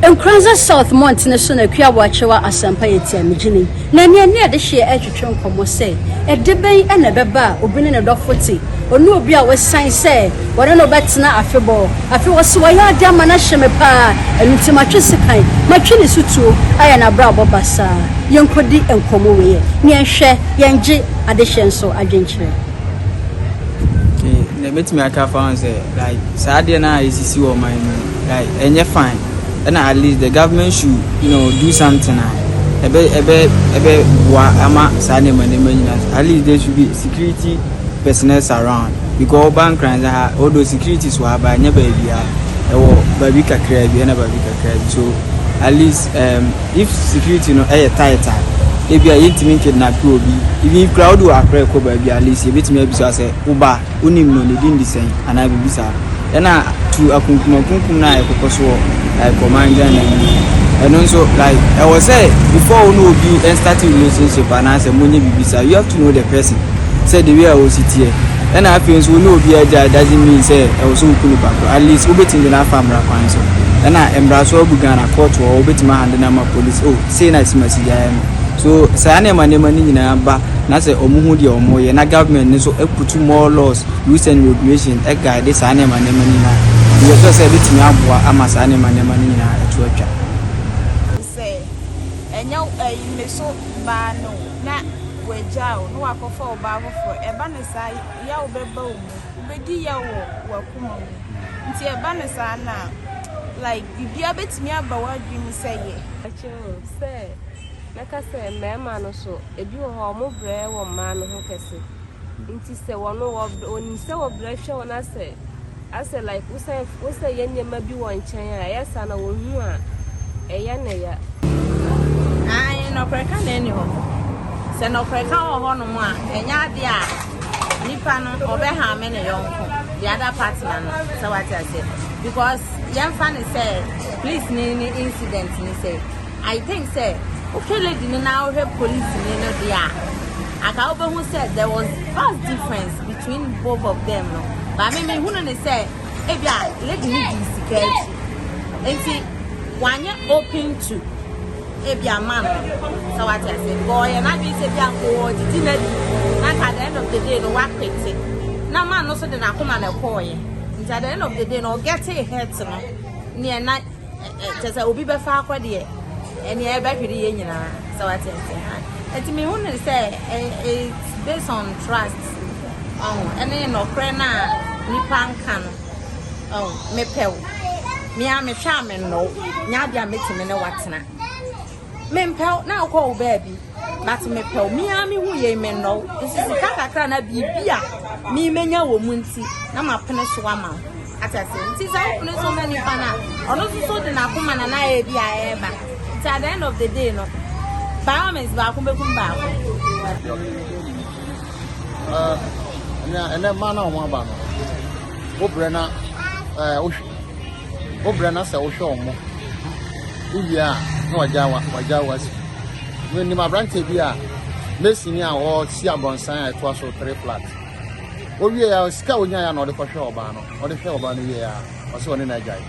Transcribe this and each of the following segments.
Nkoranza South mmɔntene so na Akua Boakyewa Asɛmpa yɛ tiamigyini, na nea ne adehyeɛ retwetwe nkɔmmɔ sɛ, ɛde bɛn na ɛbɛba a obi ne ne dɔfo te, ɔne obi a wasan sɛ wɔne no bɛtena afebɔɔ. Afei ɔse wayɛ ade ama no ahye me paa, ɛno nti matwe sekan, matwe ne so tuo ayɛ n'abrabɔ basaa. Yɛnkɔdi nkɔmmɔ wei ɛ, ne yɛnhwɛ, yɛngye adehyeɛ nso adwenkyerɛ. Okay, na mɛtumi aka afa ho sɛ like saa adeɛ no a ɛsisi wɔ ɔman mu like ɛnyɛ fine, ɛna at least the government should do something a ɛbɛ boa ama saa nneɛma nyinaa. At least there should be security personnel around, because ɔba Nkranza ha, although security so aba, ɛnyɛ baabi a ɛwɔ baabi kakra bi ɛna baabi kakra bi. So at least if security no ɛyɛ tight a, ebi a yɛntumi nkidnap obi. Even if crowd wɔ akora ɛkɔ baabi, at least yɛbɛtumi abisa sɛ woba wonim no, ne din de sɛn anaa biribi saa. Ɛna tu akunkum akunkum no a ɛkokɔ so wɔ like ɔman Ghana mu, ɛno nso like ɛwɔ sɛ before wo ne obi start relationship anaasɛ monyɛ biribi saa, you have to know the person, sɛ the way a wɔsi teɛ. Ɛna afei nso wo ne obi agya doesn't mean sɛ ɛwɔ sɛ woku nipa koro. At least wobɛtumi de no afa mmara kwan so, ɛna mmara so abu Ghana court wɔ, wobɛtumi ahande no ama police oh sei na esi ma si gyaeɛ no. So saa nneɛma no nyinaa ba na sɛ ɔmo ho deɛ ɔmo yɛ na government no nso put more laws, rules and regulation ɛguide saa nneɛma no nyinaa, yɛ sɛ ɛbɛtumi aboa ama saa nneɛma no nyinaa ɛto atwa. Sɛ ɛnyɛ ɛyi me so baa no na wagya o na wakɔfa ɔbaa foforɔ, ɛba ne saa, yaw bɛba wo mu, wobɛdi yaw wɔ w'akoma mu. Nti ɛba ne saa na like biribiara bɛtumi aba w'adwene mu sɛ yɛ Akyerɛ sɛ mɛka sɛ mmarima no so, ebi wɔ hɔ a ɔmo brɛ wɔ mmaa no ho kɛse, nti sɛ wɔno wɔnim sɛ wɔbrɛ hwɛ wɔn asɛ like wosɛ yɛ nneɛma bi wɔ nkyɛn a ɛyɛ saa na wɔn hu a ɛyɛ ne ya. Ae, nɔkorɛka na ɛni hɔ sɛ nɔkorɛka wɔ hɔnom a, ɛnyɛ adeɛ a nipa no ɔbɛhame ne yɔnko, the other partner no, sɛ wate aseɛ, because yɛmfa ne sɛ police ne incident ne sɛ I think sɛ wohwɛ lady no na wohwɛ police ne no deɛ a, anka wobɛhu sɛ there was vast difference between both of them no. But me mehunu ne sɛ ebi a lady no di sika akyi nti wanyɛ open to ebi ama no, sɛ wate ase, because ɔyɛ n'adwene sɛ bi anko ɔdidi n'adi na nka at the end of the day no wakwete na man no so de n'akoma na ɛkɔɔyɛ. Nti at the end of the day no ɔget hurt no neɛ na kyɛ sɛ obi bɛfa akɔ deɛ ɛneɛ ɛbɛhwere yɛ nyinaa, sɛ wate ase ha. Nti mehu ne sɛ it's based on trust ɔho ɛne nɔkorɛ no a nipa nka no ɔho. Mepɛ wo mea mehwɛ a mennɔ nyɛ adeɛ a mɛtumi ne watena. Mempɛw na wokɔ wo baabi, but mepɛw mea mehu yɛ mennɔ wo nso sika kakra na biribi a memenya wɔ mu nti na mapene so ama wo, ate ase. Nti sɛ wopene so ma nipa no a, ɔno nso so de n'akoma na n'ayɛ bi a ɛreba. Nti at the end of the day no, by all means baako bɛkum baako. Ɛnɛ mmaa na wɔn aba no, wobrɛ na wohwɛ, wobrɛ na sɛ wohwɛ wɔn wowie a na wagya wa si. Nim aberanteɛ bi a mesini a ɔsi abɔnsan a ɛtoa so three flat. Owie a, sika a onya ya na ɔde kɔhwɛ ɔbaa no. Ɔde hwɛ ɔbaa no wie a, ɔsɛ ɔne n'agyae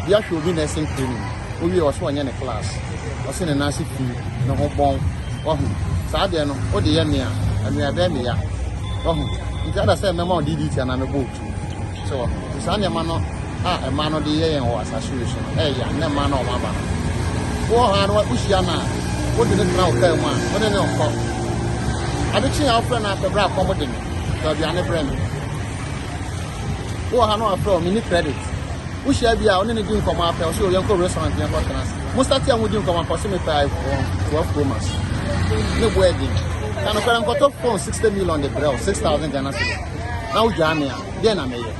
bi ahwɛ obi nursing training. Owie, ɔsɛ ɔnyɛ ne class, ɔsɛ ne nan ase fi ne ho bɔn. Wahu saa deɛ no, wode yɛ mea ɛmea ɛbɛyɛ me ya. Wahu nti ada sɛ mɛma wo DDT anaa mɛbɔ otu sɛ wahu. Nti saa nneɛma no a mmaa no de yɛ yɛn wɔ asase wei so no, ɛyɛ ya. Nnɛ mmaa no a wɔn aba no, wowɔ ha no, wohyia no a, wode ne tena wo kaa mu a, wode ne nkɔ ade kye a, wofrɛ no apɛ berɛ a kɔm de me tɔ aduane brɛ me. Wowɔ ha no, wafrɛ wo, menni credit. Wohyia bi a ɔne ne di nkɔmmɔ apɛ, ɔsɛ yɛnkɔ restaurant, yɛnkɔ tena ase. Mo start a modi nkɔmmɔ apɛ, ɔsɛ mepɛ iPhone 12 Pro Max ne bo ɛden ka nokware nkɔtɔ phone 60 million de brɛ wo, 6000 Ghana cedis na wogyaa me a, deɛ na meyɛ?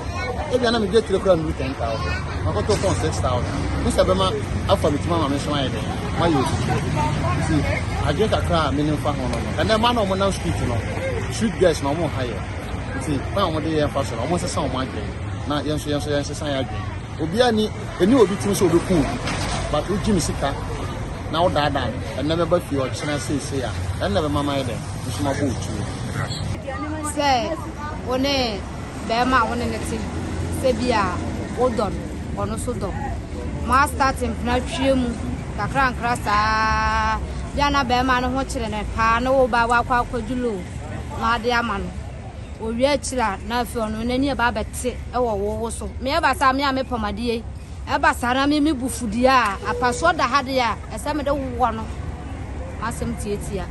Ebia na megye tire kora nuru 10,000, makɔtɔ phone 6000 ne sɛ bɛma afa me tim ama me nso ayɛ dɛn mayɛ osisi. Nti adwene kakra a menim fa ho no, ɛnɛ ma na ɔmo nam street no, street girls na ɔmo ha yɛ. Nti kwan a ɔmo de yɛn fa so no, ɔmo nsesa ɔmo adwene na yɛn nso yɛn nsesa yɛn adwene. Obiara ni ɛni obi tim sɛ obeku obi, but wogye me sika na wodaadaa me ɛnɛ, mɛba fie ɔkyena seesei a ɛnna bɛma mayɛ dɛn nso mabɔ otuo. Sɛ wo ne bɛrima a wo ne ne te, sɛ bi a wodɔ no, ɔno nso dɔ. Mo astarte mpena twie mu nkakrankra saa bia na bɛrima no ho kyere no paa na wo ba wakɔ akɔgye loan na ade ama no. Owie akyiri a na afei ɔno n'ani ɛba abɛte wɔ wo wo so. Me ɛba saa me a mepam adeɛ yi ɛba saa na me me bu fudie a apasoɔ da ha deɛ a ɛsɛ mede wɔ no. M'asɛm tiatia.